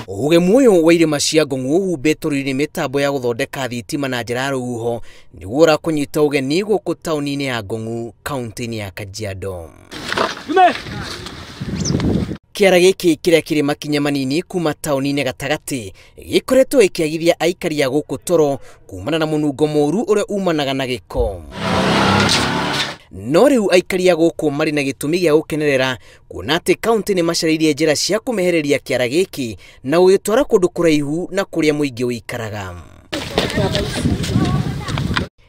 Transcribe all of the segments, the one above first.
Ũgemu ũyũ wa irĩma cia Ngong'u ũhumbĩtwo rĩrĩ nĩ mĩtambo ya gũthondeka thitima na njĩra ya rũhuho nĩguo ũrakũnyita ũgeni gũkũ taũni-inĩ ya Ngong'u kaunti-inĩ ya Kajiado. Kĩara gĩkĩ kĩrĩa kĩrĩ makinya manini kuma taũni-inĩ gatagatĩ gĩkoretwo gĩkĩagithia aikari a gũkũ toro kumana na mũnungo mũru ũrĩa umanaga na gĩko. No rĩu aikari a gũkũ marĩ na gĩtũmi gĩa gũkenerera kuona atĩ kaunti nĩ macarĩirie njĩra cia kũmehereria kĩara gĩkĩ na gũgĩtwara kũndũ kũraihu na kũrĩa mũingĩ ũikaraga.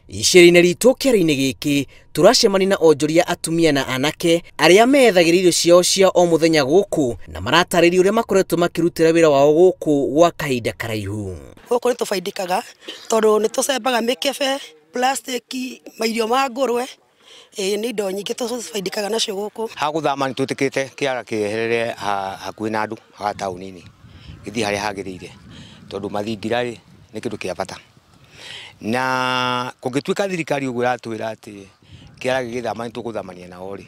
Icera-inĩ ritũ kĩara-inĩ gĩkĩ tũracemania na onjoria atumia na anake arĩa methagĩra irio ciao cia o mũthenya gũkũ na maratarĩria ũrĩa makoretwo makĩrutĩra wĩra wao gũkũ gwa kahinda karaihu. Gũkũ nĩ tũbaidĩkaga tondũ nĩ tũcembaga mĩkebe, plastiki, mairio ma ngũrwe. Nĩ indo nyingĩ tũbaidĩkaga nacio gũkũ. Ha gũthama nĩ twĩtĩkĩte kĩara kĩeherere hakuhĩ na andũ haha taũni-inĩ gĩthiĩ harĩa hagĩrĩire tondũ mathingira rĩ nĩ kĩndũ kĩa bata. Na kũngĩtuĩka thirikari ũguo ĩratwĩra atĩ kĩara gĩgĩthama nĩ tũgũthamania nao rĩ,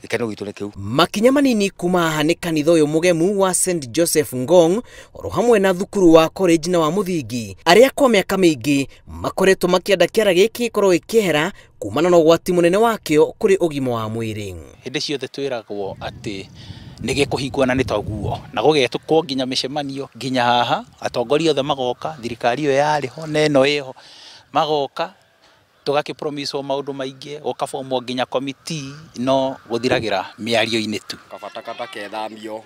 gĩkeno gitũ nĩ kĩu. Makinya manini kuma haha nĩ kanitha ũyũ mũgemu wa St Joseph Ngong oro hamwe na thukuru wa college na wa mũthingi arĩa kwa mĩaka mĩingĩ makoretwo makĩenda kĩara gĩkĩ gĩkorwo gĩkĩehera kumana na ũgwati mũnene wakĩo kũrĩ ũgima wa mwĩrĩ. Hĩndĩ ciothe twĩragwo atĩ nĩ gĩkũhingwo na nĩ toguo na gũgetũkwo nginya mĩcemanio nginya haha atongoria othe magoka, thirikari ĩyo yarĩ ho na ĩno ĩho magoka tũgakĩpromiswo maũndũ maingĩ gũkabomwo nginya committee no gũthiragĩra mĩario-inĩ tu. Kabatakata kethamio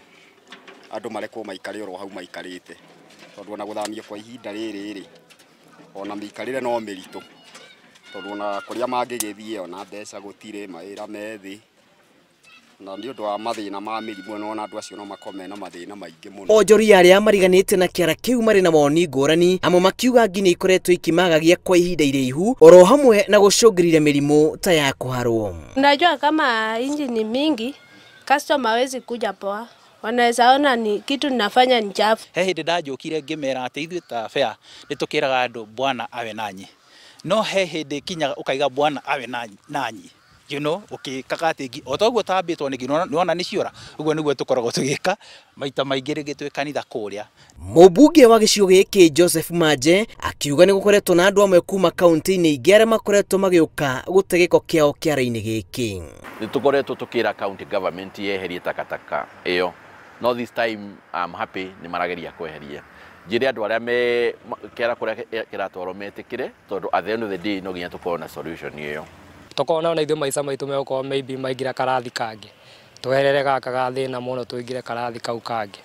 andũ marekwo maikare oro hau maikarĩte tondũ ona gũthamio kwa ihinda rĩrĩ rĩ ona mĩikarĩre no mĩritũ tondũ ona kũrĩa mangĩgĩthiĩ ona mbeca gũtirĩ, mawĩra me thĩ na nĩ ũndũ wa mathĩna ma mĩrimũ no andũ acio no makorwo mena mathĩna maingĩ mũno. Onjoria arĩa mariganĩte na kĩara kĩu marĩ na mawoni ngũrani, amwe makiuga ngi nĩ ikoretwo ikĩmagagia kwa ihinda iraihu oro hamwe na gũcũngĩrĩria mĩrimũ ta ya kũharwo. Unajua kama inji ni mingi, customer hawezi kuja poa, wanaweza ona ni kitu ninafanya ni chafu. He hĩndĩ ndanjũkire ngĩmera atĩ ithuĩ ta fair nĩ tũkĩraga andũ Bwana awe nanyi, no he hĩndĩ kinyaga ũkaiga Bwana awe nanyi you know ukikaga atĩ o toguo tambĩtwo nĩ nĩwona nĩ ciora ũguo nĩguo tũkoragwo tũgĩka maita maingĩ rĩngĩ twĩ kanitha kũrĩa. Mũmbunge wa gĩcigo gĩkĩ Joseph Manje akiuga nĩ gũkoretwo na andũ amwe kuma kaunti-inĩ ingĩ arĩa makoretwo magĩũka gũte gĩko kĩao kĩara-inĩ gĩkĩ. Nĩ tũkoretwo tũkĩra county government yeherie takataka ĩyo, no this time I'm happy nĩ marageria kweheria. Njĩre andũ arĩa me kĩara kũrĩa kĩratwarwo metĩkĩre tondũ at the end of the day no nginya tũkorwo na solution ĩyo. Tũkona ona ithuĩ maica maitũ megũkorwo maybe maingĩra karathi kangĩ tweherere gaka ga thĩna mũno tũingĩre karathi kau kangĩ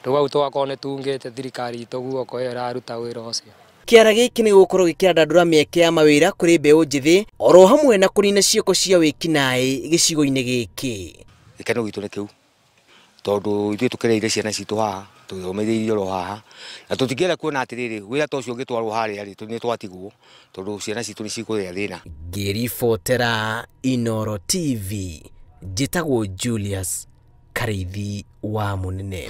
rĩu hau tũgakorwo nĩ tungĩte thirikari itũ guoko ĩyo ĩraruta wĩra ũcio. Kĩara gĩkĩ nĩ gũkorwo gĩkĩandandũra mĩeke ya mawĩra kũrĩ mbeũ njĩthĩ oro hamwe na kũnina ciĩko cia wĩkinaĩ gĩcigo-inĩ gĩkĩ. Gĩkeno gitũ nĩ kĩu tondũ ithuĩ tũkereire ciana citũ haha tũthomithĩirio oro haha na tũtingĩenda kuona atĩrĩrĩ wĩra ta ũcio ũngĩtwarwo harĩa rĩ nĩ twatigwo tondũ ciana citũ nĩ cikũgĩa thĩna. Ngĩribotera Inooro TV njĩtagwo Julius Karithi wa Mũnene.